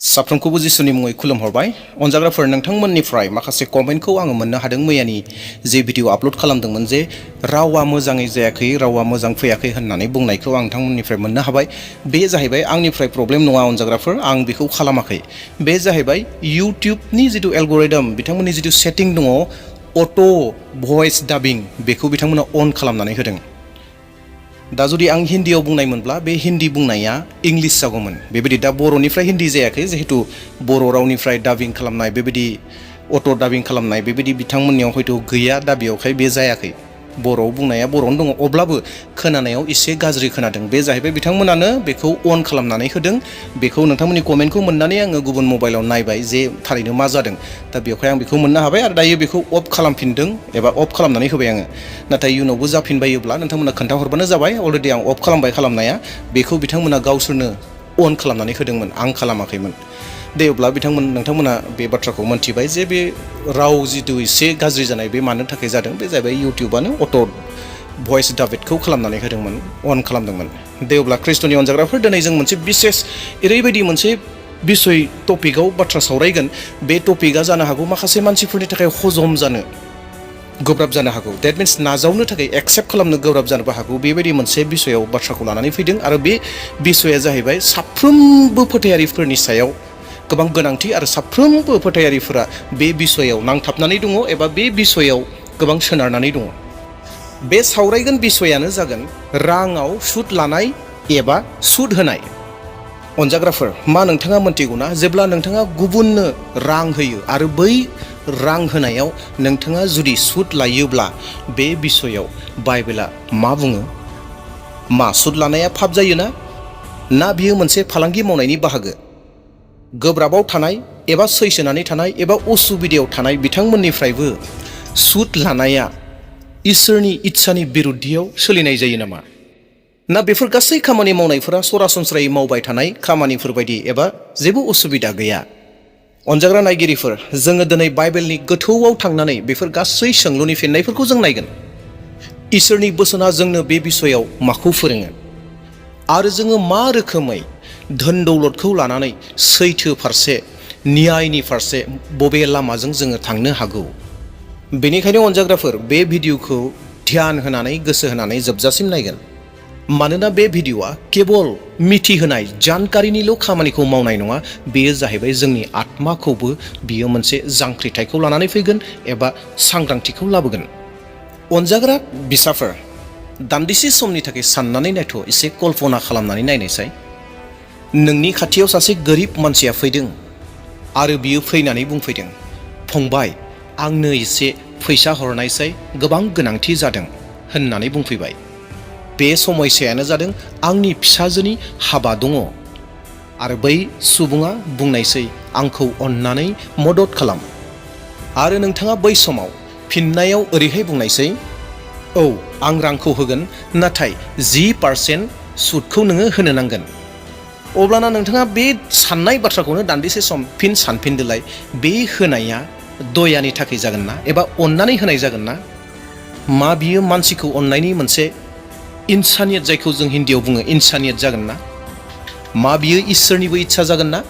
साफ्रोमखौबो जिसुनि मुङै खुलुमहरबाय अनजाग्राफोर नोंथांमोननिफ्राय माखासे कमेन्टखौ आङो मोननो हादों मैयानि जे भिडिअ आपल'ड खालामदोंमोन जे रावा मोजाङै जायाखै रावा मोजां फैयाखै होननानै बुंनायखौ आं नोंथांमोननिफ्राय मोननो हाबाय बे जाहैबाय आंनिफ्राय प्रब्लेम नङा अनजाग्राफोर आं बेखौ खालामाखै बे जाहैबाय इउटिउबनि जिथु एलगरिदम बिथांमोननि जिथु सेटिं दङ अट' भइस डाबिं बेखौ बिथांमोना अन खालामनानै होदों दा जुदि आं हिन्दीयाव बुंनायमोनब्ला बे हिन्दी बुंनाया इंलिश जागौमोन बेबायदि दा बर'निफ्राय हिन्दी जायाखै जिहेतु बर' रावनिफ्राय डाबिं खालामनाय बेबायदि अट' डाबिं खालामनाय बेबायदि बिथांमोननियाव हयथ' गैया दा बेयावहाय बे जायाखै बर'आव बुंनाया बर'आवनो दङ अब्लाबो खोनानायाव एसे गाज्रि खोनादों बे जाहैबाय बिथांमोनानो बेखौ अन खालामनानै होदों बेखौ नोंथांमोननि कमेन्टखौ मोननानै आङो गुबुन मबाइलाव नायबाय जे थारैनो मा जादों दा बेवहाय आं बेखौ मोननो हाबाय आरो दायो बेखौ अफ खालामफिनदों एबा अफ खालामनानै होबाय आङो नाथाय इयुनावबो जाफिनबायोब्ला नोंथांमोना खोन्थाहरबानो जाबाय अलरेडि आं अफ खालामबाय खालामनाया बेखौ बिथांमोना गावसोरनो अन खालामनानै होदोंमोन आं खालामाखैमोन दे अब्ला नोंथांमोना बे बाथ्राखौ मोनथिबाय जे बे राव जिथु एसे गाज्रि जानाय बे मानो थाखाय जादों बे जाहैबाय इउटिउबानो अट' भइस डाबिटखौ खालामनानै होदोंमोन अन खालामदोंमोन दे अब्ला ख्रिस्ट'नि अनजाग्राफोर दिनै जों मोनसे बिसेस ओरैबायदि मोनसे बिसय टपिकआव बाथ्रा सावरायगोन बे टपिकआ जानो हागौ माखासे मानसिफोरनि थाखाय हजम जानो गोब्राब जानो हागौ देट मिन्स नाजावनो थाखाय एक्सेप्ट खालामनो गोब्राब जानोबो हागौ बेबायदि मोनसे बिसयाव बाथ्राखौ लानानै फैदों आरो बे बिसया जाहैबाय साफ्रोमबो फोथायारिफोरनि सायाव गोबां गोनांथि आरो साफ्रोमबो फोथायारिफोरा बे बिसयाव नांथाबनानै दङ एबा बे बिसयाव गोबां सोनारनानै दङ बे सावरायगोन बिसयानो जागोन राङाव सुद लानाय एबा सुद होनाय अनजाग्राफोर मा नोंथाङा मोनथिगौना जेब्ला नोंथाङा गुबुननो रां होयो आरो बै रां होनायाव नोंथाङा जुदि सुद लायोब्ला बे बिसयाव बाइबेला मा बुङो मा सुद लानाया पाप जायोना ना बियो मोनसे फालांगि मावनायनि बाहागो गोब्राबाव थानाय एबा सैसोनानै थानाय एबा उसुबिदायाव थानाय बिथांमोननिफ्रायबो सुद लानाया इसोरनि इच्छानि बिरुद्धियाव सोलिनाय जायो नामा ना बेफोर गासै खामानि मावनायफोरा सरासनस्रायै मावबाय थानाय खामानिफोर बायदि एबा जेबो उसुबिदा गैया अनजाग्रा नायगिरिफोर जोङो दिनै बाइबेलनि गोथौआव थांनानै बेफोर गासै सोंलुनि फिननायफोरखौ जों नायगोन इसोरनि बोसोना जोंनो बे बिसयाव माखौ फोरोङो आरो जोङो मा रोखोमै धोन दौलतखौ लानानै सैथो फारसे न्यायनि फारसे बबे लामाजों जोङो थांनो हागौ बेनिखायनो अनजाग्राफोर बे भिडिअखौ ध्यान होनानै गोसो होनानै जोबजासिम नायगोन मानोना बे भिडिअआ केवल मिथिहोनाय जानकारिनिल' खामानिखौ मावनाय नङा बेयो जाहैबाय जोंनि आत्माखौबो बियो मोनसे जांख्रिथायखौ लानानै फैगोन एबा सांग्रांथिखौ लाबोगोन अनजाग्रा बिसाफोर दान्दिसे समनि थाखाय साननानै नायथ' एसे कल्पना खालामनानै नायनायसाय नोंनि खाथियाव सासे गोरिब मानसिया फैदों आरो बियो फैनानै बुंफैदों फंबाय आंनो एसे फैसा हरनायसाय गोबां गोनांथि जादों होननानै बुंफैबाय बे समयसायानो जादों आंनि फिसाजोनि हाबा दङ आरो बै सुबुङा बुंनायसै आंखौ अननानै मदद खालाम आरो नोंथाङा बै समाव फिननायाव ओरैहाय बुंनायसै औ आं रांखौ होगोन नाथाय 10% सुदखौ नोङो होनो नांगोन अब्लाना नोंथाङा बे साननाय बाथ्राखौनो दान्दिसे सम फिन सानफिनदोलाय बे होनाया दयानि थाखाय जागोन ना एबा अननानै होनाय जागोन ना मा बियो मानसिखौ अननायनि मोनसे इनसानियत जायखौ जों हिन्दीयाव बुङो इनसानियत जागोन ना मा बियो इसोरनिबो इच्छा जागोन ना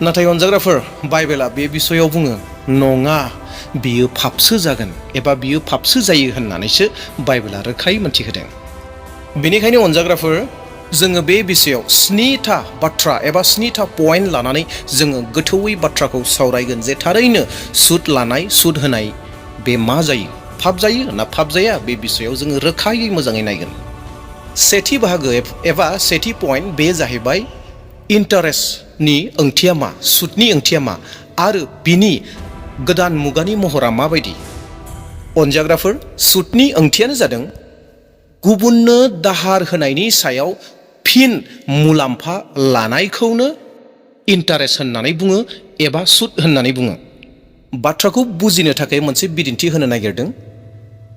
नाथाय अनजाग्राफोर बाइबेला बे बिसयाव बुङो नङा बियो पापसो जागोन एबा बियो पापसो जायो होननानैसो बाइबेला रोखायै मोनथिहोदों बेनिखायनो अनजाग्राफोर जोङो बे बिसयाव 7था बाथ्रा एबा 7था पइन्ट लानानै जोङो गोथौयै बाथ्राखौ सावरायगोन जे थारैनो सुद लानाय सुद होनाय बे मा जायो पाप जायो ना पाप जाया बे बिसयाव जोङो रोखायै मोजाङै नायगोन सेथि बाहागो एबा सेथि पइन्ट बे जाहैबाय इन्टारेस्टनि ओंथिया मा सुदनि ओंथिया मा आरो बिनि गोदान मुगानि महरा माबायदि अनजाग्राफोर सुदनि ओंथियानो जादों गुबुननो दाहार होनायनि सायाव फिन मुलाम्फा लानायखौनो इन्टारेस्ट होननानै बुङो एबा सुद होननानै बुङो बाथ्राखौ बुजिनो थाखाय मोनसे बिदिन्थि होनो नागिरदों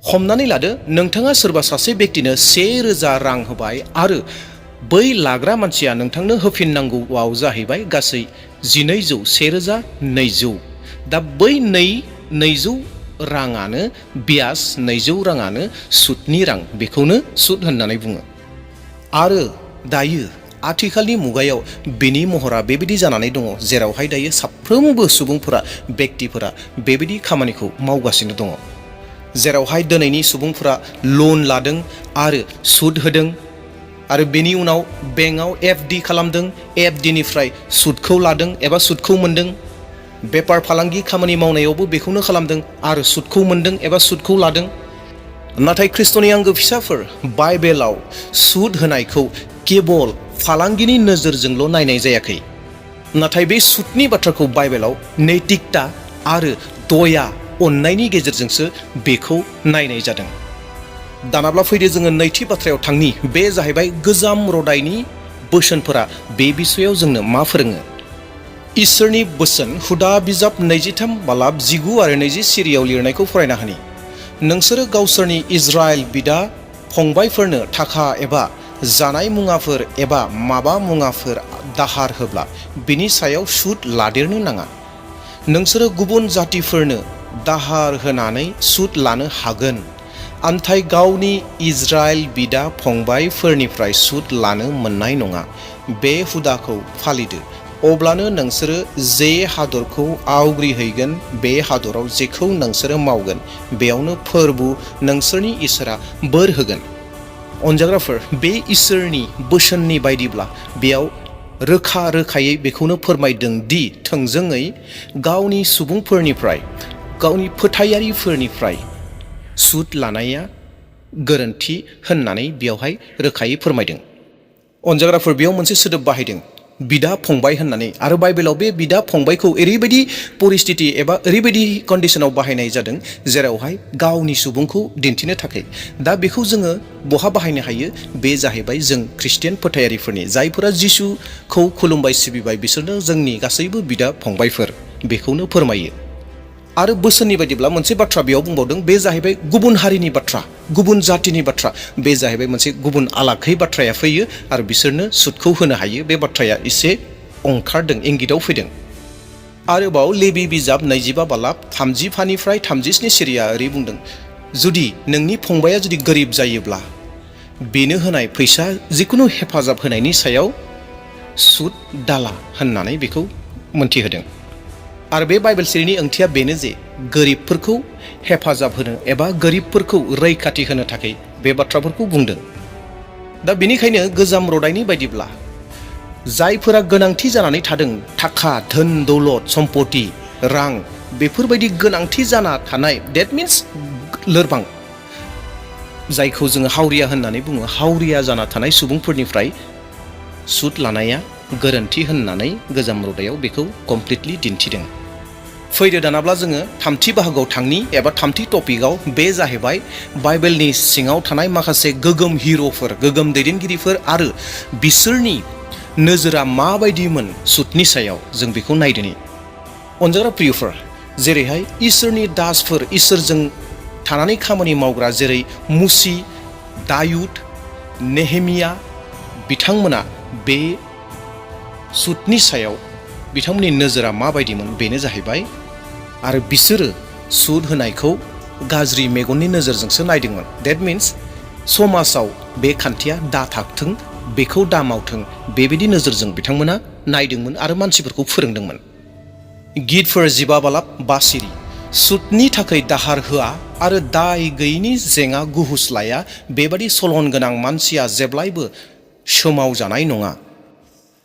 हमनानै लादो नोंथाङा सोरबा सासे व्यक्तिनो 1000 रां होबाय आरो बै लाग्रा मानसिया नोंथांनो होफिननांगौआव जाहैबाय गासै 1200 दा बै 200 राङानो बियाज 200 राङानो सुदनि रां बेखौनो सुद होननानै बुङो आरो दायो आथिखालनि मुगायाव बिनि महरा बेबायदि जानानै दङ जेरावहाय दायो साफ्रोमबो सुबुंफोरा बेक्तिफोरा बेबायदि खामानिखौ मावगासिनो दङ जेरावहाय दिनैनि सुबुंफोरा लन लादों आरो सुद होदों आरो बेनि उनाव बेंकआव एफडि खालामदों एफडिनिफ्राय सुदखौ लादों एबा सुदखौ मोन्दों बेपार फालांगि खामानि मावनायावबो बेखौनो खालामदों आरो सुदखौ मोन्दों एबा सुदखौ लादों नाथाय ख्रिस्ट'नि आंगो फिसाफोर बाइबेलाव सुद होनायखौ केबल फालांगिनि नोजोरजोंल' नायनाय जायाखै नाथाय बे सुदनि बाथ्राखौ बाइबेलाव नैतिकता आरो दया अननायनि गेजेरजोंसो बेखौ नायनाय जादों दानाब्ला फैदो जोङो नैथि बाथ्रायाव थांनि बे जाहैबाय गोजाम रदायनि बोसोनफोरा बे बिसयाव जोंनो मा फोरोङो इसोरनि बोसोन हुदा बिजाब 23 बालाब 19 आरो 20 सिरियाव लिरनायखौ फरायना होनि नोंसोरो गावसोरनि इजराइल बिदा फंबायफोरनो थाखा एबा जानाय मुवाफोर एबा माबा मुवाफोर दाहार होब्ला बिनि सायाव सुद लादेरनो नाङा नोंसोरो गुबुन जातिफोरनो दाहार होनानै सुद लानो हागोन आन्थाय गावनि इजराइल बिदा फंबायफोरनिफ्राय सुद लानो मोननाय नङा बे हुदाखौ फालिदो अब्लानो नोंसोरो जे हादरखौ आवग्रिहैगोन बे हादराव जेखौ नोंसोरो मावगोन बेयावनो फोरबु नोंसोरनि इसोरा बोर होगोन अनजाग्राफोर बे इसोरनि बोसोननि बायदिब्ला बेयाव रोखा रोखायै बेखौनो फोरमायदों दि थोंजोङै गावनि सुबुंफोरनिफ्राय गावनि फोथायारिफोरनिफ्राय सुद लानाया गोरोन्थि होननानै बेयावहाय रोखायै फोरमायदों अनजाग्राफोर बेयाव मोनसे सोदोब बाहायदों बिदा फंबाय होननानै आरो बाइबेलाव बे बिदा फंबायखौ ओरैबायदि परिस्थिति एबा ओरैबायदि कन्डिशनाव बाहायनाय जादों जेरावहाय गावनि सुबुंखौ दिन्थिनो थाखाय दा बेखौ जोङो बहा बाहायनो हायो बे जाहैबाय जों ख्रिस्टियान फोथायारिफोरनि जायफोरा जिसुखौ खुलुमबाय सिबिबाय बिसोरनो जोंनि गासैबो बिदा फंबायफोर बेखौनो फोरमायो आरो बोसोननि बायदिब्ला मोनसे बाथ्रा बेयाव बुंबावदों बे जाहैबाय गुबुन हारिनि बाथ्रा गुबुन जातिनि बाथ्रा बे जाहैबाय मोनसे गुबुन आलागै बाथ्राया फैयो आरो बिसोरनो सुदखौ होनो हायो बे बाथ्राया एसे ओंखारदों इंगितआव फैदों आरोबाव लेबि बिजाब 25 बालाब 30 फानिफ्राय 37 सिरिया ओरै बुंदों जुदि नोंनि फंबाया जुदि गोरिब जायोब्ला बेनो होनाय फैसा जिखुनु हेफाजाब होनायनि सायाव सुद दाला होननानै बेखौ मोनथिहोदों आरो बे बाइबेल सिरिनि ओंथिया बेनो जे गोरिबफोरखौ हेफाजाब होनो एबा गोरिबफोरखौ रैखाथि होनो थाखाय बे बाथ्राफोरखौ बुंदों दा बेनिखायनो गोजाम रदायनि बायदिब्ला जायफोरा गोनांथि जानानै थादों थाखा धोन दौलत सम्पति रां बेफोरबायदि गोनांथि जाना थानाय डेट मिन्स लोरबां जायखौ जोङो हावरिया होननानै बुङो हावरिया जाना थानाय सुबुंफोरनिफ्राय सुद लानाया गोरोन्थि होननानै गोजाम रदायाव बेखौ कमप्लिटलि दिन्थिदों फैदो दानाब्ला जोङो थामथि बाहागोआव थांनि एबा थामथि टपिकआव बे जाहैबाय बाइबेलनि सिङाव थानाय माखासे गोगोम हिर'फोर गोगोम दैदेनगिरिफोर आरो बिसोरनि नोजोरा माबायदिमोन सुदनि सायाव जों बेखौ नायदिनि अनजाग्रा प्रियफोर जेरैहाय इसोरनि दासफोर इसोरजों थानानै खामानि मावग्रा जेरै मुसि दायुद नेहेमिया बिथांमोना बे सुदनि सायाव बिथांमोननि नोजोरा माबायदिमोन बेनो जाहैबाय आरो बिसोरो सुद होनायखौ गाज्रि मेगननि नोजोरजोंसो नायदोंमोन डेट मिन्स समाजाव बे खान्थिया दा थाथों बेखौ दा मावथों बेबायदि नोजोरजों बिथांमोना नायदोंमोन आरो मानसिफोरखौ फोरोंदोंमोन गितफोर 15 बालाब 5 सिरि सुदनि थाखाय दाहार होआ आरो दाय गैयिनि जेंना गुहुस लाया बेबादि सलन गोनां मानसिया जेब्लायबो सोमावजानाय नङा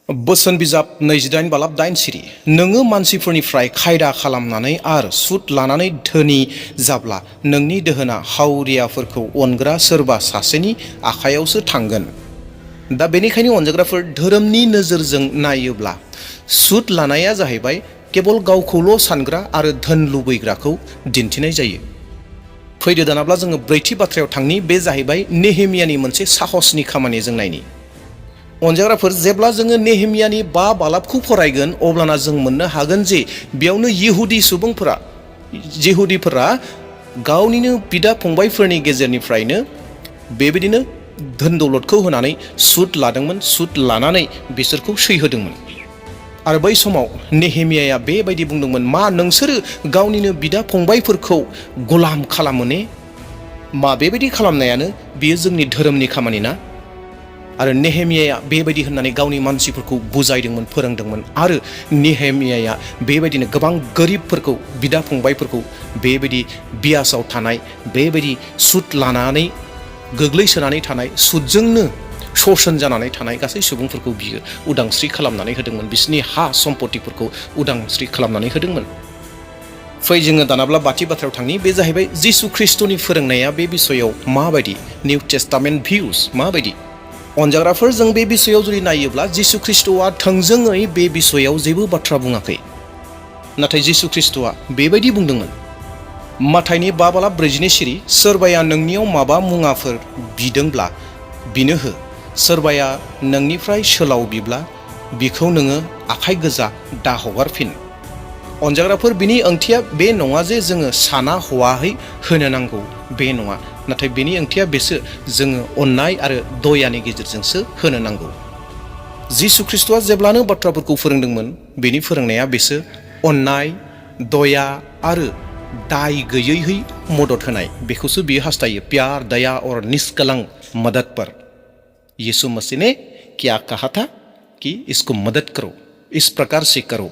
बोसोन बिजाब 28 बालाब 8 सिरि नोङो मानसिफोरनिफ्राय खायदा खालामनानै आरो सुद लानानै धोनि जाब्ला नोंनि दोहोना हावरियाफोरखौ अनग्रा सोरबा सासेनि आखायावसो थांगोन दा बेनिखायनो अनजाग्राफोर धोरोमनि नोजोरजों नायोब्ला सुद लानाया जाहैबाय केबल गावखौल' सानग्रा आरो धोन लुबैग्राखौ दिन्थिनाय जायो फैदो दानाब्ला जोङो ब्रैथि बाथ्रायाव थांनि बे जाहैबाय नेहेमियानि मोनसे साहसनि खामानि जों नायनि अनजाग्राफोर जेब्ला जोङो नेहेमियानि 5 बालाबखौ फरायगोन अब्लाना जों मोननो हागोन जे बेयावनो जिहुदिफोरा गावनिनो बिदा फंबायफोरनि गेजेरनिफ्रायनो बेबायदिनो धोन दौलतखौ होनानै सुद लादोंमोन सुद लानानै बिसोरखौ सैहोदोंमोन आरो बै समाव नेहेमियाया बेबायदि बुंदोंमोन मा नोंसोरो गावनिनो बिदा फंबायफोरखौ गलाम खालामो ने मा बेबायदि खालामनायानो बियो जोंनि धोरोमनि खामानि ना आरो नेहेमियाया बेबायदि होननानै गावनि मानसिफोरखौ बुजायदोंमोन, फोरोंदोंमोन। आरो नेहेमियाया बेबायदिनो गोबां गोरिबफोरखौ, बिदा फंबायफोरखौ, बेबायदि बियासाव थानाय, बेबायदि सुद लानानै गोग्लैसोनानै थानाय, सुदजोंनो शोषण जानानै थानाय गासै सुबुंफोरखौ बियो उदांस्रि खालामनानै होदोंमोन। बिसोरनि हा सम्पतिफोरखौ उदांस्रि खालामनानै होदोंमोन। फै जोङो दानाब्ला बाथि बाथ्रायाव थांनि। बे जाहैबाय जिसु ख्रिस्ट'नि फोरोंनाया बे बिसयाव माबायदि, निउ टेस्टामेन्ट भिउस माबायदि। अनजाग्राफोर, जों बे बिसयाव जुदि नायोब्ला जिसु ख्रिस्ट'आ थोंजोङै बे बिसयाव जेबो बाथ्रा बुङाखै। नाथाय जिसु ख्रिस्ट'आ बेबायदि बुंदोंमोन, माथाइनि 5:42 सिरि, सोरबाया नोंनियाव माबा मुवाफोर बिदोंब्ला बिनो हो, सोरबाया नोंनिफ्राय सोलाव बिब्ला बिखौ नोङो आखाइ गोजा दा हगारफिन। अनजाग्राफोर, बिनि ओंथिया बे नङा जे जोङो साना हवाहै होनो नांगौ, बे नङा। नाथाय बेनि ओंथिया बेसो, जोङो अननाय आरो दयानि गेजेरजोंसो होनो नांगौ। जिसु ख्रिस्ट'आ जेब्लानो बाथ्राफोरखौ फोरोंदोंमोन, बेनि फोरोंनाया बेसो, अननाय, दया आरो दाय गैयैहै मदद होनाय, बेखौसो बियो हास्थायो। प्यार, दया और निष्कलंक मदद पर यीशु मसीह ने क्या कहा था कि इसको मदद करो, इस प्रकार से करो,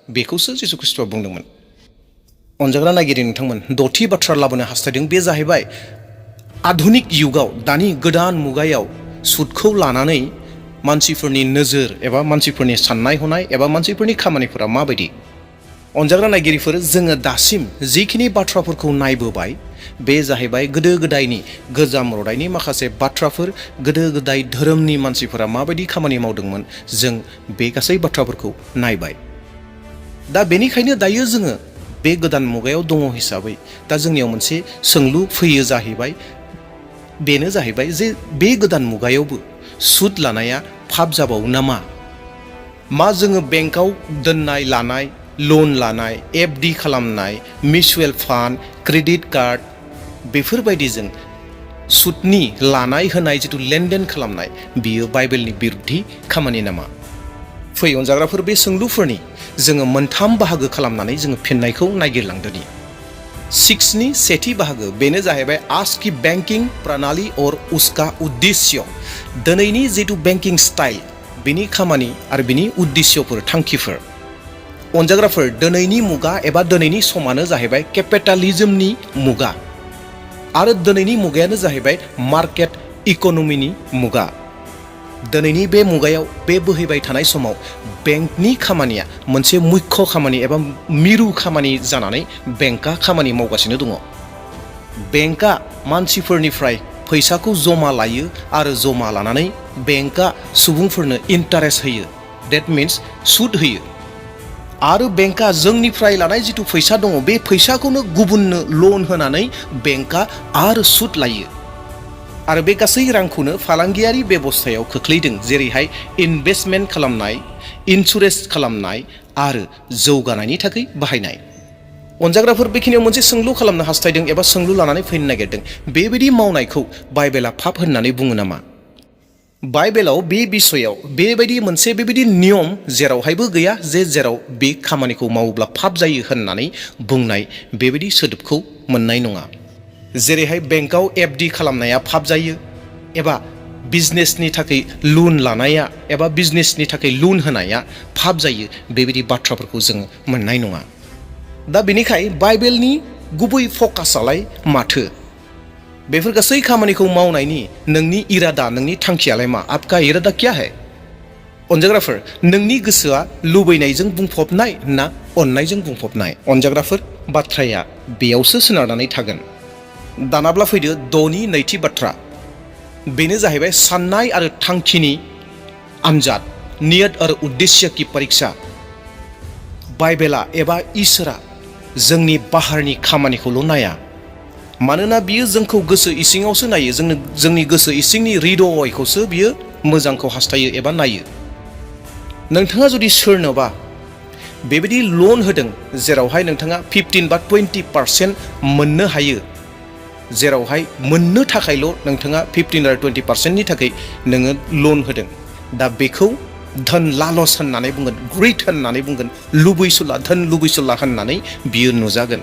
बेखौसो जिसु ख्रिस्ट'आ बुंदोंमोन। अनजाग्रा नायगिरि नोंथांमोन, द'थि बाथ्रा लाबोनो हास्थायदों। बे जाहैबाय आधुनिक युगाव, दानि गोदान मुगायाव सुदखौ लानानै मानसिफोरनि नोजोर एबा मानसिफोरनि साननाय हनाय एबा मानसिफोरनि खामानिफोरा माबायदि। अनजाग्रा नायगिरिफोर, जोङो दासिम जिखिनि बाथ्राफोरखौ नायबोबाय, बे जाहैबाय गोदो गोदायनि गोजाम रदाइनि माखासे बाथ्राफोर, गोदो गोदाय धोरोमनि मानसिफोरा माबायदि खामानि मावदोंमोन, जों बे गासै बाथ्राफोरखौ नायबाय। दा बेनिखायनो दायो जोङो बे गोदान मुगायाव दङ हिसाबै दा जोंनियाव मोनसे सोंलु फैयो जाहैबाय, बेनो जाहैबाय जे बे गोदान मुगायावबो सुद लानाया पाप जाबावो नामा? मा जोङो बेंकआव दोननाय लानाय, लन लानाय, एफडि खालामनाय, मिउचुवेल फान्ड, क्रेडिट कार्ड, बेफोरबायदिजों सुदनि लानाय होनाय जिथु लेनदेन खालामनाय, बियो बाइबेलनि बिरुद्धि खामानि नामा? फै अनजाग्राफोर, बे सोंलुफोरनि जोङो मोनथाम बाहागो खालामनानै जोङो फिननायखौ नागिरलांदोनि। 6नि सेथि बाहागो, बेनो जाहैबाय आज की बैंकिंग प्रणाली और उसका उद्देश्य। दिनैनि जिथु बैंकिं स्टाइल, बिनि खामानि आरो बिनि उद्देश्यफोर, थांखिफोर। अनजाग्राफोर, दिनैनि मुगा एबा दिनैनि समानो जाहैबाय केपिटालिज्मनि मुगा आरो दिनैनि मुगायानो जाहैबाय मार्केट इक'नमिनि मुगा। दिनैनि बे मुगायाव, बे बोहैबाय थानाय समाव बेंकनि खामानिया मोनसे मुख्य खामानि एबा मिरु खामानि जानानै बेंकआ खामानि मावगासिनो दङ। बेंकआ मानसिफोरनिफ्राय फैसाखौ जमा लायो आरो जमा लानानै बेंकआ सुबुंफोरनो इन्टारेस्ट होयो, डेट मिन्स सुद होयो। आरो बेंकआ जोंनिफ्राय लानाय जिथु फैसा दङ, बे फैसाखौनो गुबुननो लन होनानै बेंकआ आरो सुद लायो। आरो बे गासै रांखौनो फालांगियारि बेबस्थायाव खोख्लैदों, जेरैहाय इनभेस्टमेन्ट खालामनाय, इन्सुरेन्स खालामनाय आरो जौगानायनि थाखाय बाहायनाय। अनजाग्राफोर, बेखिनियाव मोनसे सोंलु खालामनो हास्थायदों एबा सोंलु लानानै फैनो नागिरदों, बेबायदि मावनायखौ बाइबेला पाप होननानै बुङो नामा? बाइबेलाव बे बिसयाव बेबायदि मोनसे बेबायदि नियम जेरावहायबो गैया जे जेराव बे खामानिखौ मावोब्ला पाप जायो होननानै बुंनाय बेबायदि सोदोबखौ मोननाय नङा। जेरैहाय बेंकआव एफडि खालामनाया पाप जायो, एबा बिजनेसनि थाखाय लन लानाया एबा बिजनेसनि थाखाय लन होनाया पाप जायो, बेबायदि बाथ्राफोरखौ जोङो मोननाय नङा। दा बेनिखाय बाइबेलनि गुबै फकासालाय माथो? बेफोर गासै खामानिखौ मावनायनि नोंनि इरादा, नोंनि थांखियालाय मा? आपका इरादा क्या है? अनजाग्राफोर, नोंनि गोसोआ लुबैनायजों बुंफबनाय ना अननायजों बुंफबनाय? अनजाग्राफोर, बाथ्राया बेयावसो सोनारनानै थागोन। दानाब्ला फैदो 6नि नैथि बाथ्रा, बेनो जाहैबाय साननाय आरो थांखिनि आनजाद, नियत और उद्देश्य की परीक्षा। बाइबेला एबा इसोरा जोंनि बाहारनि खामानिखौल' नाया, मानोना बियो जोंखौ गोसो इसिङावसो नायो, जोंनि गोसो इसिंनि हृदयखौसो बियो मोजांखौ हास्थायो एबा नायो। नोंथाङा जुदि सोरनोबा बेबायदि लन होदों जेरावहाय नोंथाङा 15 बा 20% मोननो हायो, जेरावहाय मोननो थाखायल' नोंथाङा 15 आरो 20%नि थाखाय नोङो लन होदों, दा बेखौ धन लालस होननानै बुंगोन, ग्रिड होननानै बुंगोन, लुबैसुला, धन लुबैसुला होननानै बियो नुजागोन।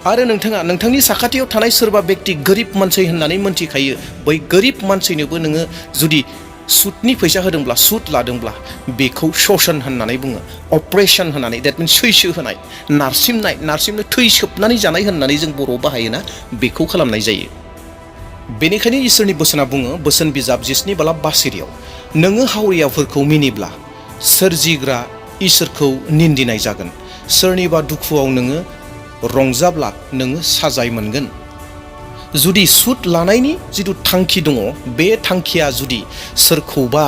आरो नोंथाङा नोंथांनि साखाथियाव थानाय सोरबा बेक्ति गोरिब मानसि होननानै मोनथिखायो, बै गोरिब मानसिनोबो नोङो जुदि सुदनि फैसा होदोंब्ला सुद लादोंब्ला बेखौ शोषण होननानै बुङो, अप्रेशन होननानै, देट मिन्स सैसो होनाय, नारसिमनो थै सोबनानै जानाय होननानै जों बर'आव बाहायोना, बेखौ खालामनाय जायो। बेनिखायनो इसोरनि बोसोना बुङो, बोसोन बिजाब 17:62 नोङो हावरियाफोरखौ मिनिब्ला सोरजिग्रा इसोरखौ निन्दिनाय जागोन, सोरनिबा दुखुआव नोङो रंजाब्ला नोङो साजाय मोनगोन। जुदि सुद लानायनि जिथु थांखि दङ, बे थांखिया जुदि सोरखौबा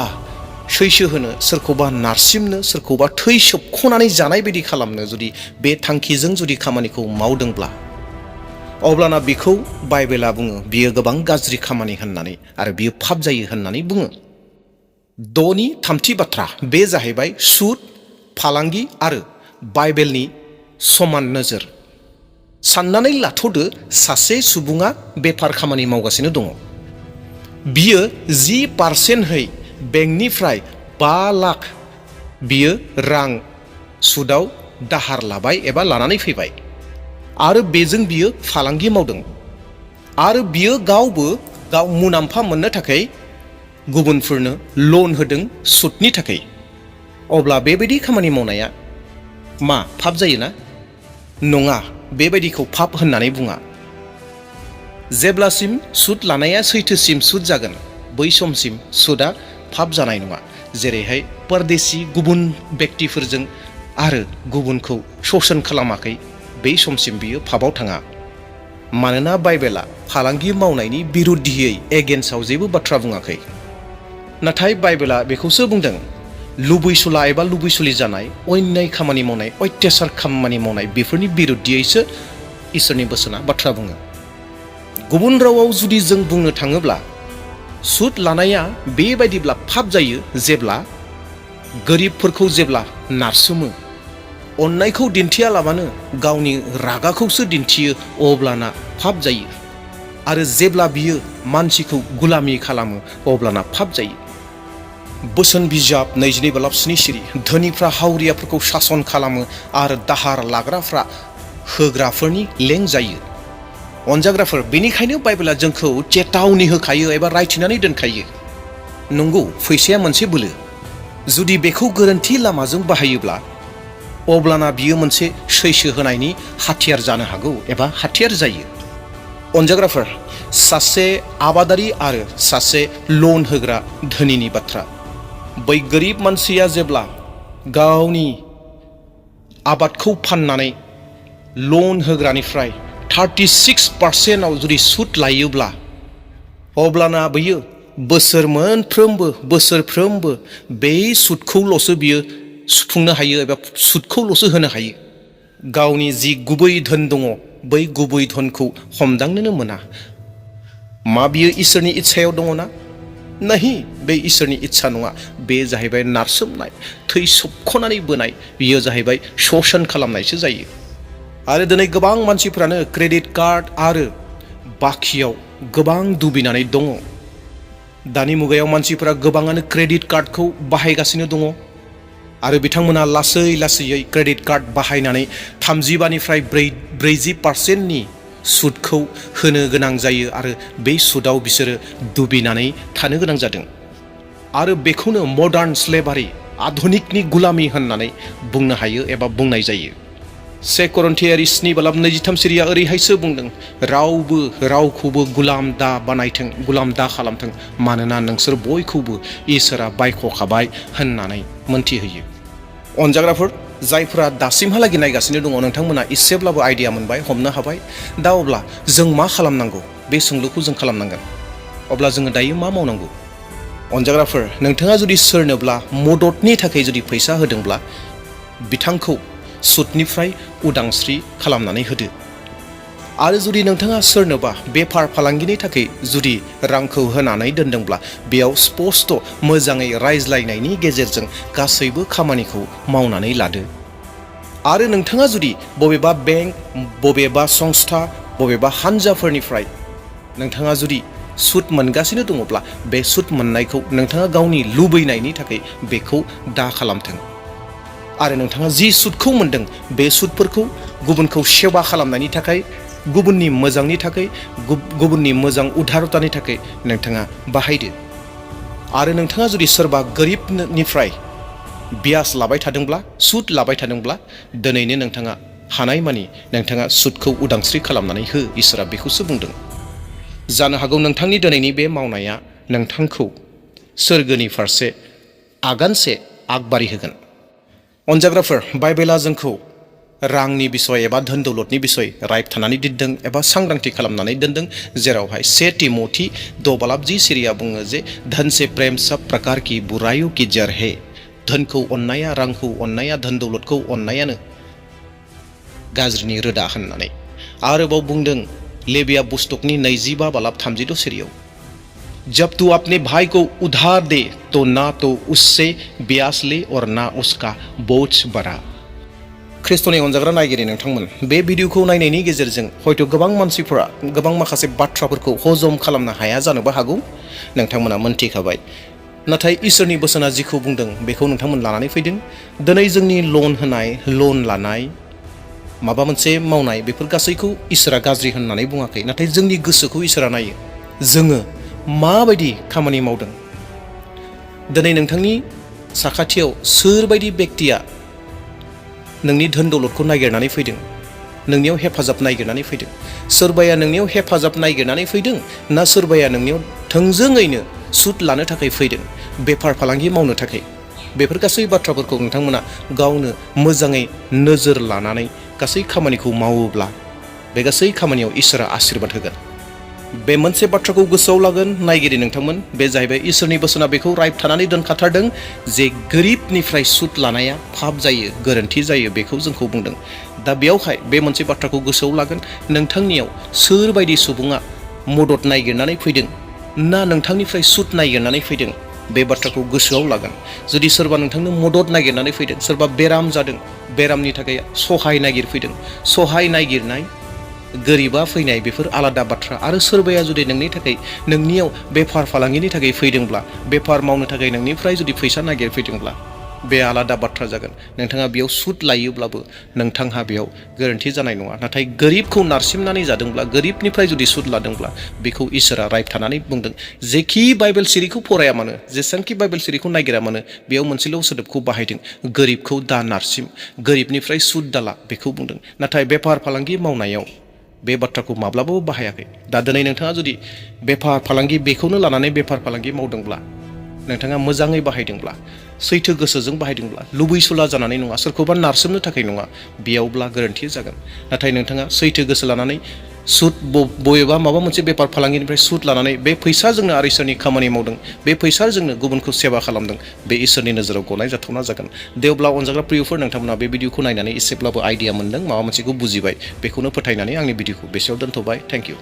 सैसो होनो, सोरखौबा नारसिमनो, सोरखौबा थै सोबख'नानै जानाय बायदि खालामनो जुदि बे थांखिजों जुदि खामानिखौ मावदोंब्ला, अब्लाना बेखौ बाइबेला बुङो बियो गोबां गाज्रि खामानि होननानै, आरो बियो पाप जायो होननानै बुङो। 6नि थामथि बाथ्रा बे जाहैबाय सुद, फालांगि आरो बाइबेलनि समान नोजोर। साननानै लाथ'दो, सासे सुबुङा बेफार खामानि मावगासिनो दङ, बियो 10% बेंकनिफ्राय 5 लाख बियो रां सुदाव दाहार लाबाय एबा लानानै फैबाय, आरो बेजों बियो फालांगि मावदों, आरो बियो गावबो गाव मुलाम्फा मोननो थाखाय गुबुनफोरनो लन होदों सुदनि थाखाय। अब्ला बेबायदि खामानि मावनाया मा पाप जायोना? नङा, बेबायदिखौ पाप होननानै बुङा। जेब्लासिम सुद लानाया सैथोसिम सुद जागोन, बै समसिम सुदआ पाप जानाय नङा। जेरैहाय परदेसि गुबुन व्यक्तिफोरजों आरो गुबुनखौ शोषण खालामाखै, बै समसिम बियो पापआव थाङा। मानोना बाइबेला फालांगि मावनायनि बिरुद्धियै एगेन्स्टआव जेबो बाथ्रा बुङाखै, नाथाय बाइबेला बेखौसो बुंदों, लुबैसुला एबा लुबैसुलि जानाय, अन्याय खामानि मावनाय, अत्याचार खामानि मावनाय, बेफोरनि बिरुद्धियैसो इसोरनि बोसोना बाथ्रा बुङो। गुबुन रावाव जुदि जों बुंनो थाङोब्ला, सुद लानाया बेबायदिब्ला पाप जायो जेब्ला गोरिबफोरखौ जेब्ला नारसोमो, अन्नायखौ दिन्थियालाबानो गावनि रागाखौसो दिन्थियो, अब्लाना पाप जायो। आरो जेब्ला बियो मानसिखौ गुलामी खालामो, अब्लाना पाप जायो। बोसोन बिजाब 22:7 धोनिफ्रा हावरियाफोरखौ सासन खालामो आरो दाहार लाग्राफ्रा होग्राफोरनि लें जायो। अनजाग्राफोर, बेनिखायनो बाइबेला जोंखौ चेतावनी होखायो एबा रायथिनानै दोनखायो। नंगौ, फैसाया मोनसे बोलो, जुदि बेखौ गोरोन्थि लामाजों बाहायोब्ला, अब्लाना बियो मोनसे सैसो होनायनि हाथियार जानो हागौ एबा हाथियार जायो। अनजाग्राफोर, सासे आबादारि आरो सासे लन होग्रा धोनिनि बाथ्रा। बै गोरिब मानसिया जेब्ला गावनि आबादखौ फाननानै लन होग्रानिफ्राय 36% जुदि सुद लायोब्ला, अब्लाना बियो बोसोरफ्रोमबो बे सुदखौल'सो बियो सुफुंनो हायो एबा सुदखौल'सो होनो हायो। गावनि जि गुबै धोन दङ, बै गुबै धोनखौ हमदांनोनो मोना। मा बियो इसोरनि इच्छायाव दङना? नहीं, बे इसोरनि इच्छा नङा। बे जाहैबाय नारसोमनाय, थै सोबख'नानै बोनाय, बियो जाहैबाय शोषण खालामनायसो जायो। आरो दिनै गोबां मानसिफ्रानो क्रेडिट कार्ड आरो बाखियाव गोबां दुबिनानै दङ। दानि मुगायाव मानसिफ्रा गोबाङानो क्रेडिट कार्डखौ बाहायगासिनो दङ, आरो बिथांमोना लासै क्रेडिट कार्ड बाहायनानै 35निफ्राय 40%नि सुदखौ होनो गोनां जायो, आरो बे सुदाव बिसोरो दुबिनानै थानो गोनां जादों। आरो बेखौनो मडार्न स्लेभारि, आधुनिकनि गुलामी होननानै बुंनो हायो एबा बुंनाय जायो। 1 करिन्थियारि 7:23 ओरैहायसो बुंदों, रावबो रावखौबो गुलाम दा बानायथों, गुलाम दा खालामथों, मानोना नोंसोर बयखौबो इसोरा बायख'खाबाय होननानै मोनथिहोयो। अनजाग्राफोर, जायफोरा दासिमहालागै नायगासिनो दङ, नोंथांमोना एसेब्लाबो आइडिया मोनबाय, हमनो हाबाय। दा अब्ला जों मा खालामनांगौ? बे सोंलुखौ जों खालामनांगोन। अब्ला जोङो दायो मा मावनांगौ? अनजाग्राफोर, नोंथाङा जुदि सोरनोब्ला मददनि थाखाय जुदि फैसा होदोंब्ला, बिथांखौ सुदनिफ्राय उदांस्रि खालामनानै होदो। आरो जुदि नोंथाङा सोरनोबा बेफार फालांगिनि थाखाय जुदि रांखौ होनानै दोनदोंब्ला, बेयाव स्पष्ट मोजाङै रायज्लायनायनि गेजेरजों गासैबो खामानिखौ मावनानै लादो। आरो नोंथाङा जुदि बबेबा बेंक, बबेबा संस्था, बबेबा हानजाफोरनिफ्राय नोंथाङा जुदि सुद मोनगासिनो दङब्ला, बे सुद मोननायखौ नोंथाङा गावनि लुबैनायनि थाखाय बेखौ दा खालामथों। आरो नोंथाङा जि सुदखौ मोनदों, बे सुदफोरखौ गुबुनखौ सेवा खालामनायनि थाखाय, गुबुननि मोजांनि थाखाय, गुबुननि मोजां उदारतानि थाखाय नोंथाङा बाहायदो। आरो नोंथाङा जुदि सोरबा गोरिबनिफ्राय बियास लाबाय थादोंब्ला सुद लाबाय थादोंब्ला दिनैनो नोंथाङा हानायमानि नोंथाङा सुदखौ उदांस्रि खालामनानै हो, इसोरा बेखौसो बुंदों। जानो हागौ नोंथांनि दिनैनि बे मावनाया नोंथांखौ सोरगोनि फारसे आगानसे आगबारि होगोन। अनजाग्राफोर, बाइबेला जोंखौ रांनि बिसय एबा धोन दौलतनि बिसय रायथानानै दोनदों एबा सांग्रांथि खालामनानै दोनदों, जेरावहाय 1 तिमथि 6:10 सिरिया बुङो जे धन से प्रेम सब प्रकार की बुराइयों की जड़ है। धोनखौ अननाया, रांखौ अननाया, धोन दौलतखौ अननायानो गाज्रिनि रोदा होननानै। आरोबाव बुंदों लेबिया पुस्तकनि 22:32 सिरियाव, जब तू अपने भाई को उधार दे तो ना तो उससे ब्याज ले और ना उसका बोझ बढ़ा। ख्रिस्ट'नि अनजाग्रा नायगिरि नोंथांमोन, बे भिडिअखौ नायनायनि गेजेरजों हयथ' गोबां मानसिफोरा गोबां माखासे बाथ्राफोरखौ हजम खालामनो हाया जानोबो हागौ। नोंथांमोना मोनथिखाबाय, नाथाय इसोरनि बोसोना जिखौ बुंदों बेखौ नोंथांमोन लानानै फैदों। दिनै जोंनि लन होनाय, लन लानाय, माबा मोनसे मावनाय, बेफोर गासैखौ इसोरा गाज्रि होननानै बुङाखै, नाथाय जोंनि गोसोखौ इसोरा नायो। जोङो माबायदि खामानि मावदों? दिनै नोंथांनि साखाथियाव सोरबायदि बेक्तिया नोंनि धोन दौलतखौ नागिरनानै फैदों, नोंनियाव हेफाजाब नागिरनानै फैदों? सोरबाया नोंनियाव हेफाजाब नागिरनानै फैदों, ना सोरबाया नोंनियाव थोंजोङैनो सुद लानो थाखाय फैदों, बेफार फालांगि मावनो थाखाय? बेफोर गासै बाथ्राफोरखौ नोंथांमोना गावनो मोजाङै नोजोर लानानै गासै खामानिखौ मावोब्ला बे गासै खामानियाव इसोरा आशीर्बाद होगोन। बे मोनसे बाथ्राखौ गोसोआव लागोन नायगिरि नोंथांमोन, बे जाहैबाय इसोरनि बोसोना बेखौ रायथानानै दोनखाथारदों जे गोरिबनिफ्राय सुद लानाया पाप जायो, गोरोन्थि जायो, बेखौ जोंखौ बुंदों। दा बेयावहाय बे मोनसे बाथ्राखौ गोसोआव लागोन, नोंथांनियाव सोरबायदि सुबुङा मदद नागिरनानै फैदों ना नोंथांनिफ्राय सुद नागिरनानै फैदों, बे बाथ्राखौ गोसोआव लागोन। जुदि सोरबा नोंथांनो मदद नागिरनानै फैदों, सोरबा बेराम जादों, बेरामनि थाखाय सहाय नागिरफैदों, सहाय नागिरनाय, गोरिबा फैनाय, बेफोर आलादा बाथ्रा। आरो सोरबाया जुदि नोंनि थाखाय नोंनियाव बेफार फालांगिनि थाखाय फैदोंब्ला, बेफार मावनो थाखाय नोंनिफ्राय जुदि फैसा नागिरफैदोंब्ला, बे आलादा बाथ्रा जागोन। नोंथाङा बेयाव सुद लायोब्लाबो नोंथांहा बेयाव गोरोन्थि जानाय नङा। नाथाय गोरिबखौ नारसिमनानै जादोंब्ला, गोरिबनिफ्राय जुदि सुद लादोंब्ला, बेखौ इसोरा रायथानानै बुंदों। जेखि बाइबेल सिरिखौ फराया मानो, जेसेबांखि बाइबेल सिरिखौ नागिरा मानो, बेयाव मोनसेल' सोदोबखौ बाहायदों, गोरिबखौ दा नारसिम, गोरिबनिफ्राय सुद दाला, बेखौ बुंदों। नाथाय बेफार फालांगि मावनायाव बे बाथ्राखौ माब्लाबाबो बाहायाखै। दा दिनै नोंथाङा जुदि बेफार फालांगि बेखौनो लानानै बेफार फालांगि मावदोंब्ला, नोंथाङा मोजाङै बाहायदोंब्ला, सैथो गोसोजों बाहायदोंब्ला, लुबैसुला जानानै नङा, सोरखौबा नारसिमनो थाखाय नङा, बेयावब्ला गोरोन्थि जागोन। नाथाय नोंथाङा सैथो गोसो लानानै सुद बबेबा माबा मोनसे बेफार फालांगिनिफ्राय सुद लानानै बे फैसाजोंनो आरो इसोरनि खामानि मावदों, बे फैसाजोंनो गुबुनखौ सेवा खालामदों, बे इसोरनि नोजोराव गनाय जाथावना जागोन। दे अब्ला अनजाग्रा प्रियफोर, नोंथांमोना बे भिडिअखौ नायनानै एसेब्लाबो आइडिया मोनदों, माबा मोनसेखौ बुजिबाय, बेखौनो फोथायनानै आंनि भिडिअखौ बेसेयाव दोनथ'बाय। Thank you.